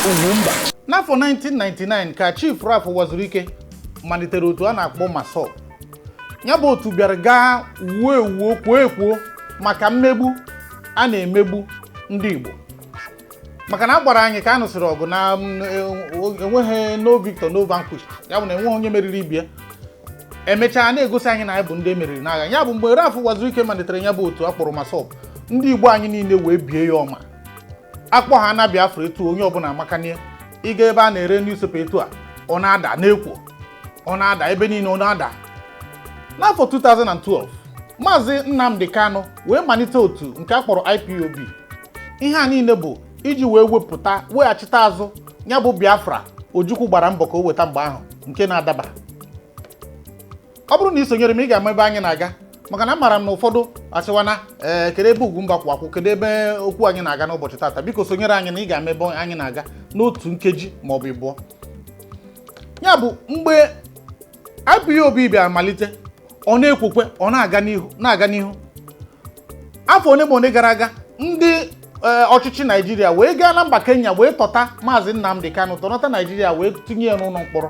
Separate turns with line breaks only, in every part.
Ugwumba.
N'afọ 1999 ka Chief Ralph Uwazuruike malitere otu a na-akpọ MASSOB. Ya bụ otu bịara gaa wuo ewuo, kwuo ekwuo maka mmegbu a na-emegbu ndị Igbo, maka na a gbara anyị ka a nụsịrị ọgụ na enweghị no victor, no vanquished. Ya bụ na enweghị onye meriri ibie. Emechaa na-egosi anyị na anyị bụ ndị emeriri n'agha. Ya bụ mgbe Ralph Uwazuruike malitere ya bụ otu a kpọrọ MASSOB, ndị Igbo anyị niile wee bie ya ọma. Akpọ ha na Biafra etu onye ọbụla amakanie. Ịga ebe a na-ere newspaper etu a, ọ na-ada n'ekwo, ọ na-ada ebe niile, ọ na-ada. N'afọ 2012, Maazị Nnamdi Kanu wee malite otu nke a kpọrọ IPOB. Ihe a niile bụ iji wee wepụta, weghachite azụ ya bụ Biafra Ojukwu gbara mbọ ka o weta mgbe ahụ nke na-adaba. Ọ bụrụ na ị sonyere m, ị ga-ama ebe anyị na-aga, maka na amaara m na ụfọdụ asịwana, ee, kedu ebe Ugwumba kwụ akwụ, kedu ebe okwu anyị na-aga n'ụbọchị taata? Biko sonyere anyị na ị ga-ama ebe anyị na-aga n'otu nkeji ma ọ bụ ịbụọ. Ya bụ mgbe IPOB bịara malite, ọ na-ekwukwe, ọ na-aga n'ihu, na-aga n'ihu. Afọ ole ma ole gara aga, ndị ọchịchị Naijiria wee gaa na mba Kenya wee tọta Maazị Nnamdi Kanu, tọnata Naijiria wee tinye ya n'ụlọ mkpọrọ.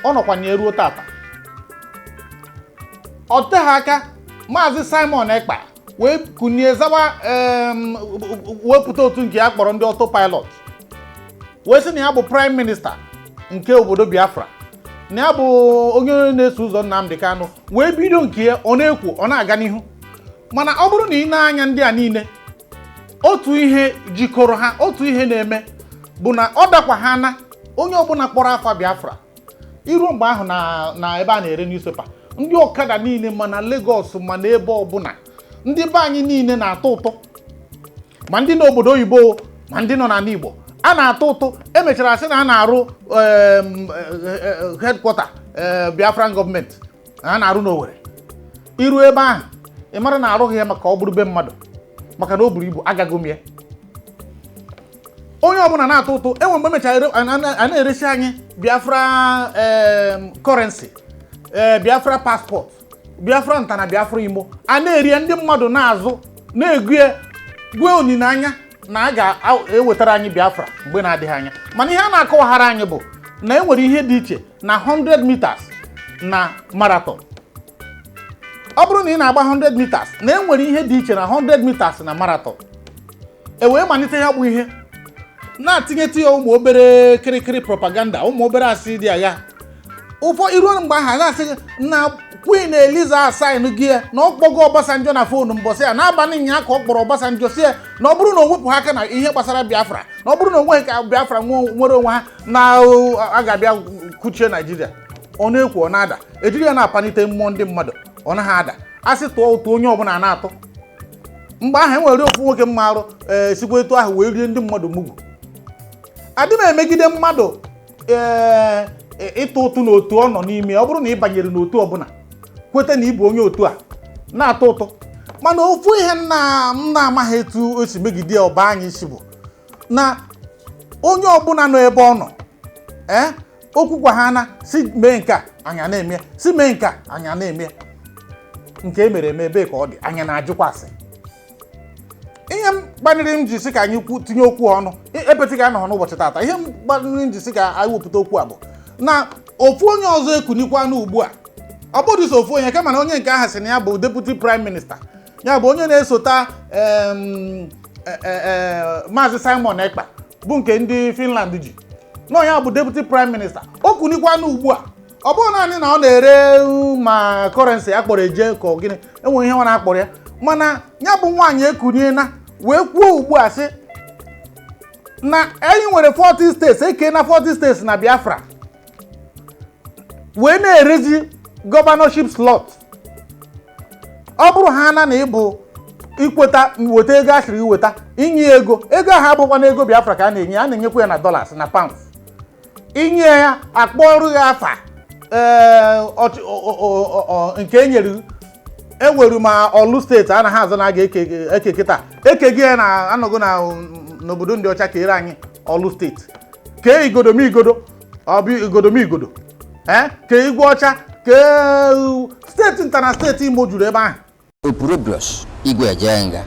Ọ nọkwa na eruo tata. Ọ teghị aka, Maazị Simon Ekpa wee kunie zawa, wepụta otu nke ya kpọrọ ndị autopilot, wee sị na ya bụ prime minister nke obodo Biafra, na ya bụ onye na-eso ụzọ Nnamdi Kanu, wee bido nke ya. Ọ na-ekwo, ọ na-aga n'ihu. Mana ọ bụrụ na ị na-anya ndị a niile, otu ihe jikọrọ ha, otu ihe na-eme bụ na ọ dakwa ha na onye ọbụla kpọrọ afa Biafra iruo mgbe ahụ na ebe a na-ere newspaper, ndị ọkada niile, ma na Lagos ma na ebe ọbụla, ndị be anyị niile na-atọ ụtọ, ma ndị n'obodo oyibo ma ndị nọ n'ala Igbo, a na-atụ ụtụ. Emechara sị na a na-arụ headquarter Biafran gọọmenti a na-arụ n'Owerri. Iru ebe ahụ, ị mara na arụghị ya maka ọ bụrụ be mmadụ, maka na o buru ibu. Agago m ya. Onye ọbụla na-atụ ụtụ. Enwe mgbe emechara a na-eresi anyị Biafra currency, Biafra passport, Biafra nta na Biafra imo. A na-eri ya, ndị mmadụ na-azụ, na-egu ya, gwee olileanya na a ga-ewetara anyị Biafra mgbe na-adịghị anya. Mana ihe a na-akọwaghara anyị bụ na e nwere ihe dị iche na 100 meters na marathon. Ọ bụrụ na ị na-agba 100 meters, na e nwere ihe dị iche na 100 meters na marathon. E wee malite ya bụ ihe na-atinyetụ ya ụmụ obere kịrịkịrị propaganda, ụmụ obere asị dị agha ụfọ. Iruo mgbe ahụ, a na-asị gị na Queen Eliza asign gị ya, na ọ kpọgo Obasanjo na phone mbọsị ya n'abalị nya ka ọ kpọrọ Obasanjo, si ya na ọ bụrụ na o wepụ ha aka na ihe gbasara Biafra, na ọ bụrụ na o nweghị ka Biafra nwere onwe ha, na a ga-abịa kuchie Naijiria. Ọ na-ekwu, ọ na-ada. Ejiri ya na-apalite mmụọ ndị mmadụ, ọ naghị ada. A sị tụọ ụtụ, onye ọbụla na-atụ. Mgbe ahụ e nwere ofu nwoke mma arụ, ee, sikwa etu ahụ wee rie ndị mmadụ mugwu. Adị m emegide mmadụ ee ịtụ ụtụ n'otu ọ nọ n'ime. Ọ bụrụ na ị banyere n'otu ọbụla, kweta na ị bụ onye otu a na-atụ ụtụ. Mana ofu ihe m na-amaghị etu o si megide ya ọba anyị isi bụ na onye ọbụla nọ ebe ọ nọ, ee, okwu gwa ha na si mee nke a, anya na-eme, si mee nke a, anya na-eme. Nke e mere eme, ebee ka ọ dị? Anya na-ajụkwa asị. Ihe m gbaniri m ji sị ka anyị tinye okwu ọnụ epetị ga anọghọ n'ụbọchị taata, ihe m gbaniri m ji sị ka anyị wepụta okwu a bụ na ofu onye ọzọ ekunikwanụ ugbu a. Ọ bụghị sọ ofu onye, kama na onye nke ahụ sị na ya bụ deputy prime minister, ya bụ onye na-esota Maazị Simon Ekpa, bụ nke ndị Finland ji nọ, ya bụ deputy prime minister. O kunikwanụ ugbu a. Ọ bụghị naanị na ọ na-ere ma currency a kpọrọ eje ka ọ gịnị, enwere ihe ọ na-akpọrọ ya. Mana ya bụ nwaanyị ekuniena wee kwuo ugbu a sị na anyị nwere 40 states, eke na 40 states na Biafra, wee na-erezi governorship slot. Ọ bụrụ ha na ịbụ ikweta weta ego a sịrị iweta, inye ego, ego ahụ abụkwa na ego Biafra ka a na-enye, a na-enyekwa ya na dollars na pounds. Inye ya, akpọrụ ya afa ee nke e nyere enwere ma Ọlụ steeti anaghị azụ na a ga-eke eke kịta eke gị ya na anọgo na n'obodo ndị ọcha ka ere anyị Ọlụ steeti, kee igodomigodo, ọ bụ igodomigodo, ee, kee Igwe Ọcha, kee steeti nta na steeti Imo juru ebe ahụ.
Opurobios Igwe Ejenga.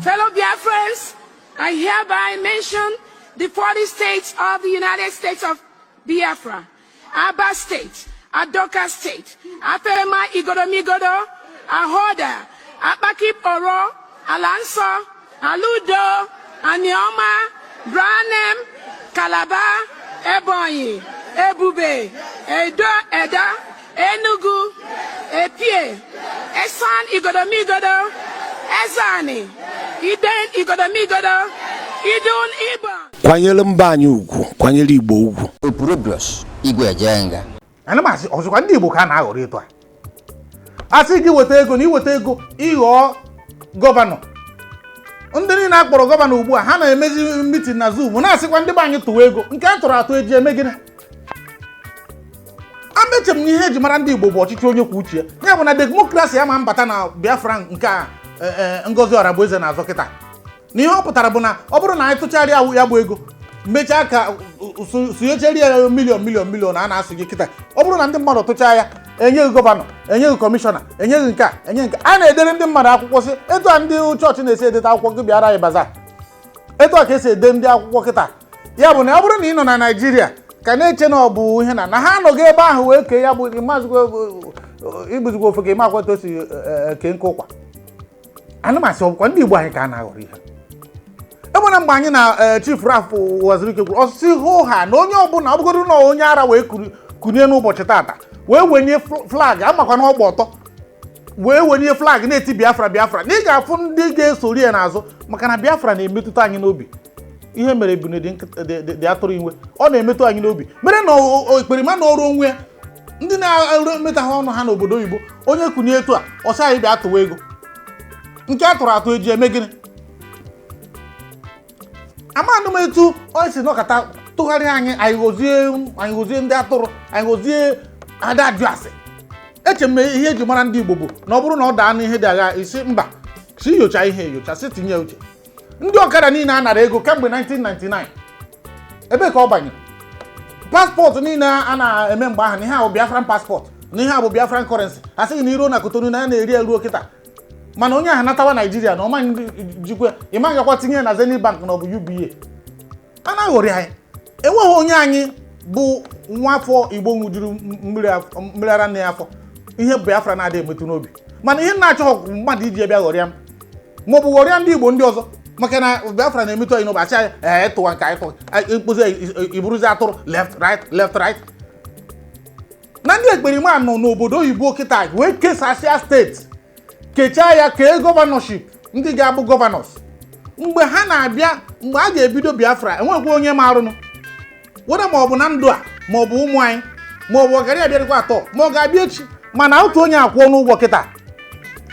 Fellow Biafrans, I hereby mention
The 40 states of the United States of Biafra: Aba State, Adoka State, Afema Igodomigodo, Ahoda, Akpakip Oro, Alanso, Aludo, Anioma, Branem, Calabar, Ebonyi, Ebube, Edo Eda, Enugu, Epie, Esan Igodomigodo, Ezani, Iden Igodomigodo, Idun Ibon.
Kwanyere mba anyị ugwu, kwanyere Igbo ugwu.
Opurobios Igwe Ejenga.
Ana m asị ọzọkwa, ndị Igbo ka a na-aghọrọ etu a. Asị gị weta ego na iweta ego ịghọọ gọvanọ. Ndị niile a kpọrọ gọvanọ ugbu a, ha na-emezi meeting na Zoom, na-asịkwa ndị be anyị tụwa ego. Nke a tụrụ atụ eji eme gịnị? Ameche m na ihe eji mara ndị Igbo bụ ọchịchị onye kwuo uche ya. Ya bụ na democracy ama mbata na Biafra nke a Ngozi Orabueze na-azọ kịta. Na ihe ọ pụtara bụ na ọ bụrụ na anyị tụcharịa ya bụ ego, mechaa ka sụnyecheri ya million million million a na-asụ gị kịta, ọ bụrụ na ndị mmadụ tụchaa ya, enyeghị gọvanọ, enyeghị kọmishọna, enyeghị nke a, enye nke a, na-edere ndị mmadụ akwụkwọ sị etu a ndị chọọchị na-esi edete akwụkwọ gị bịara anyị baza, etu a ka esi ede ndị akwụkwọ kịta. Ya bụ na ọ bụrụ na ị nọ na Naijiria ka na-eche na ọ bụ ihe na ha anọghị ebe ahụ wee kee ya, bụ igbuzigwa ofe ka ime akwa etu o si kee nke ụkwa. Ana m asị, ọbụkwa ndị Igbo anyị ka a na-aghọrọ ihe ebe na mgbe anyị na Chief Ralph Uwazuruike kwuru ọsịsị hụ ha na onye ọbụla ọ bụgodu na onye ara wee kunie n'ụbọchị tata wee wenye flag amakwa na ọgba ọtọ wee wenye flag na-eti Biafra, Biafra, na ị ga-afụ ndị ga-esori ya n'azụ, maka na Biafra na-emetụta anyị n'obi. Ihe mere ebune dị dị atụrụ inwe, ọ na-emetụ anyị n'obi, mere na ekperima na ọrụ onwe ya, ndị na-arụ emetaghị ọnụ ha n'obodo oyibo, onye kunie etu a, ọsị anyị bịa tụwa ego. Nke a tụrụ atụ eji eme gịnị? Amadụ m etu ọ si nọkọta tụgharịa anyị, anyị ghọzie ndị atụrụ, anyị ghọzie ada ajụ asị. Eche m ihe eji mara ndị Igbo bụ na ọ bụrụ na ọ daa n'ihe dị agha isi mba, si nyocha ihe enyocha, si tinye uche. Ndị ọkada niile a nara ego kemgbe 1999, ebe ka ọ banyere? Passport niile a na-eme mgbe ahụ na ihe a bụ Biafran passport, na ihe a bụ Biafran currency, a sịghị na iruo na Kotonu na ya na-eri eruo kịta. Mana onye ahụ natawa Naijiria na ọma jikwa ịma gakwa tinye na Zenith Bank na ọ bụ UBA. A na-aghọrị anyị. Enweghị onye anyị bụ nwa afọ Igbo ṅụjuru mmiri ara nne ya afọ ihe Biafra na-adịghị emetụ n'obi. Mana ihe na-achọghị mmadụ iji bịa ghọrịa m ma ọ bụ ghọrịa ndị Igbo ndị ọzọ, maka na Biafra na-emetụ anyị n'obi, achị anyị ee tụwa nke anyị tụwa mkpụzi iburuzi atụrụ left, right, left, right. Na ndị ekperima nọ n'obodo oyibo kịta wee kesasịa steeti, kechaa ya, kee governorship, ndị ga-abụ governors mgbe ha na-abịa, mgbe a ga-ebido Biafra, enwekwa onye marụnụ were ma ọ bụ na ndụ a, ma ọ bụ ụmụ anyị, ma ọ bụ ọgara abịarịkwa atọ, ma ọ ga-abịa echi. Mana otu onye akwụọ n'ụgwọ kịta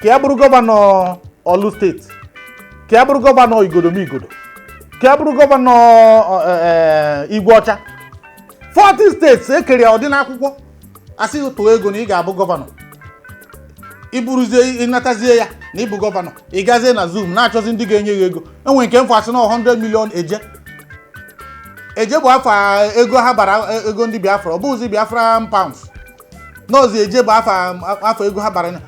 ka ya bụrụ gọvanọ Olu Steeti, ka ya bụrụ gọvanọ Igodomigodo, ka ya bụrụ gọvanọ Igwe Ọcha, 40 steeti ekere ya ọdị n'akwụkwọ, asị tụọ ego na ị ga-abụ gọvanọ. Iburuzie ịnatazie ya na ịbụ gọvanọ, ị gazie na Zoom na-achọzi ndị ga-enye gị ego. Enwere nke mfọ asị na 100 million eje eje bụ afa ego ha bara ego ndị Biafra. Ọ bụghịzi Biafra pounds n'ozi eje bụ afa ego ha bara.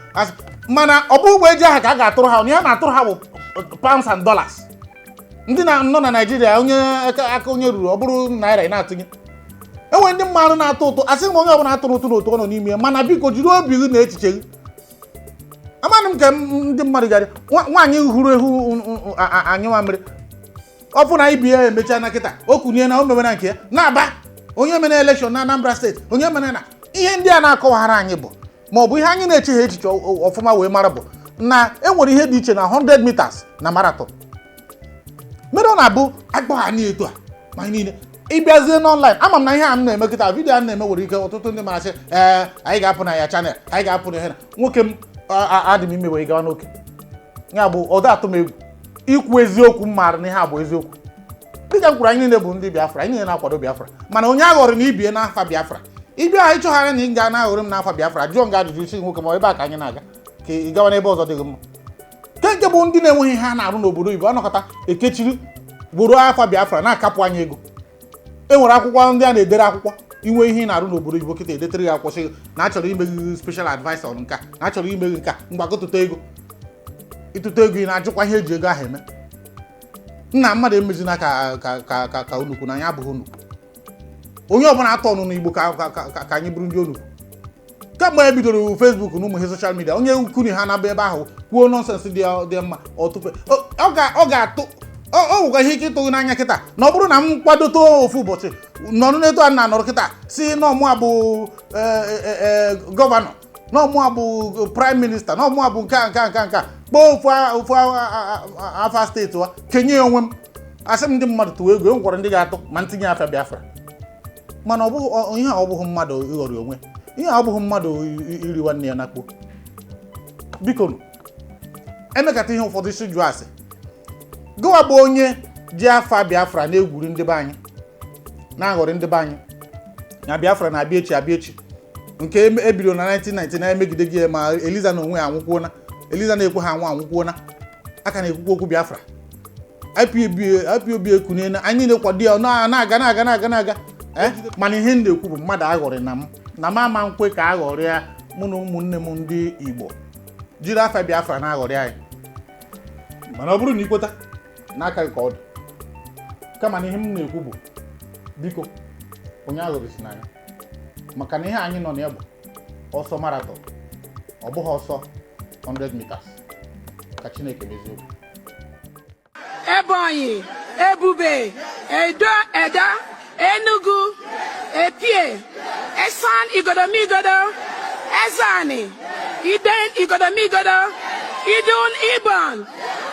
Mana ọ bụghị ụgbọ eje ahụ ka a ga-atụrụ ha, onye ha na-atụrụ ha bụ pounds and dollars. Ndị na nọ na Naijiria, onye aka onye ruru, ọ bụrụ naira ị na-atụnye. Enwere ndị mmadụ na-atụ ụtụ, asị m onye ọbụla atụrụ ụtụ n'otu ọ nọ n'ime ya, mana biko jiri obi gị na echiche gị. Amanụ m ka ndị mmadụ gara nwaanyị hụrụ ehu anyụ mamịrị, ọ bụ na ibi ya emechaa na kịta o kunie na o mewere nke ya na-aba onye mere election na Anambra Steeti, onye mere na ihe ndị a na-akọwaghara anyị bụ ma ọ bụ ihe anyị na-echeghị echiche ọfụma wee mara bụ na e nwere ihe dị iche na 100 meters na marathon. Mere ọ na-abụ akpọ ha etu a ma anyị niile ịbịazie n' online. Ama m na ihe a m na-eme kịta, video a m na-eme, nwere ike ọtụtụ ndị mara sị, ee, anyị ga-apụ na ya channel, anyị ga-apụ na ihe na nwoke m adị m ime wee gawa n'oke ya bụ ọdọ atụ m egwu ikwu eziokwu. M maara na ihe a bụ eziokwu. Dịka m kwuru, anyị niile bụ ndị Biafra, anyị niile na-akwado Biafra. Mana onye aghọrọ na ibie n'afa Biafra, ịbịa anyị chọghara na ị ga na-aghọrọ m n'afa Biafra, jụọ nga ajụjụ isi nwoke ma ebe a ka anyị na-aga, ka ị gawa n'ebe ọzọ dịghị mma. Nke bụ ndị na-enweghị ihe ha na-arụ n'obodo oyibo anọkọta ekechiri bụrụ afa Biafra na-akapụ anyị ego. E nwere akwụkwọ ndị a na-edere akwụkwọ inwe ihe ị na-arụ n'obodo oyibo kịta, edetere gị akwụkwọ sị na achọrọ ime gị special adviser on nka, na achọrọ ime gị nka. Mgbakọtụta ego, ịtụta ego, ị na-ajụkwa ihe eji ego ahụ eme. Nna mmadụ emezina ka ka ka ka ka onukwu na anyị abụghị onukwu. Onye ọbụla atọ ọnụ n'Igbo ka ka ka ka anyị bụrụ ndị onukwu. Kemgbe e bidoro Facebook na ụmụ ihe social media, onye kuni ha na-aba ebe ahụ kwuo nonsense dị mma ọtụfe ọ ga-atụ ọ nwekwa ihe ike ịtụ gị n'anya kịta na ọ bụrụ na m kwadote ofu ụbọchị nọrọ n'etu a na-anọrọ kịta si na ọmụa bụ governor, na ọmụa bụ prime minister, na ọmụa bụ nke a nke a nke a nke a, kpọọ ofu afa steeti wa kenye ya onwe m, asị m ndị mmadụ tụwa ego, e nwekwara ndị ga-atụ ma ntinye afa Biafra. Mana ọ bụghị ihe a, ọ bụghị mmadụ ịghọrọ onwe ihe a, ọ bụghị mmadụ iri nwanne ya nakpo. Biko nụ, emekata ihe ụfọdụ isi jụọ asị gịwa bụ onye ji afa Biafra na-egwuri ndị be anyị, na-aghọrị ndị be anyị na Biafra na-abịa echi, abịa echi nke ebidoro na 1999 emegide gị, ma Eliza na onwe ya anwụkwuona, Eliza na-ekwe ha anwụ anwụkwuona, aka na-ekwukwu okwu Biafra. IPOB, IPOB ekuniena, anyị niile kwado ya, na-aga na-aga na-aga na-aga. Mana ihe m na-ekwu bụ mmadụ aghọrị na m na m ama nkwe ka aghọrịa mụ na ụmụnne m ndị Igbo jiri afa Biafra na-aghọrị anyị. Mana ọ bụrụ na ikweta n'aka gị ka ọ dị, kama na ihe m na-ekwu bụ biko, onye aghọrịsị n'anya, maka na ihe anyị nọ na ya bụ ọsọ marathon, ọ bụghị ọsọ 100 meters. Ka Chineke mezie okwu.
Ebonyi, Ebube, Edo, Eda, Enugu, Epie, Esan Igodomigodo, Ezani, Iden Igodomigodo, Idun Ibon,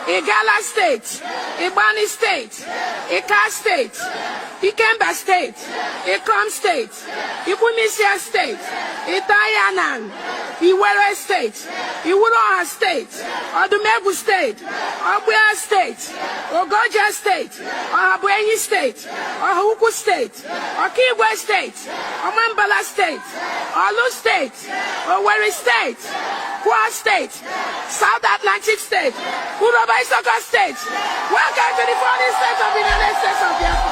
Igala State, Ibani State, Ika State, Ikemba State, Ikom State, Ikwumisia State, Itayanan, Iwere State, Iwuroha State, Odumegwu State, Ogbia State, Ogoja State, Ohabuenyi State, Ohaukwu State, Okigwe State, Omambala State, Olu State, Owerri State, Kwa State, South Atlantic State, Uroba Isoko State. Welcome to the 40 states of the United States of Biafra.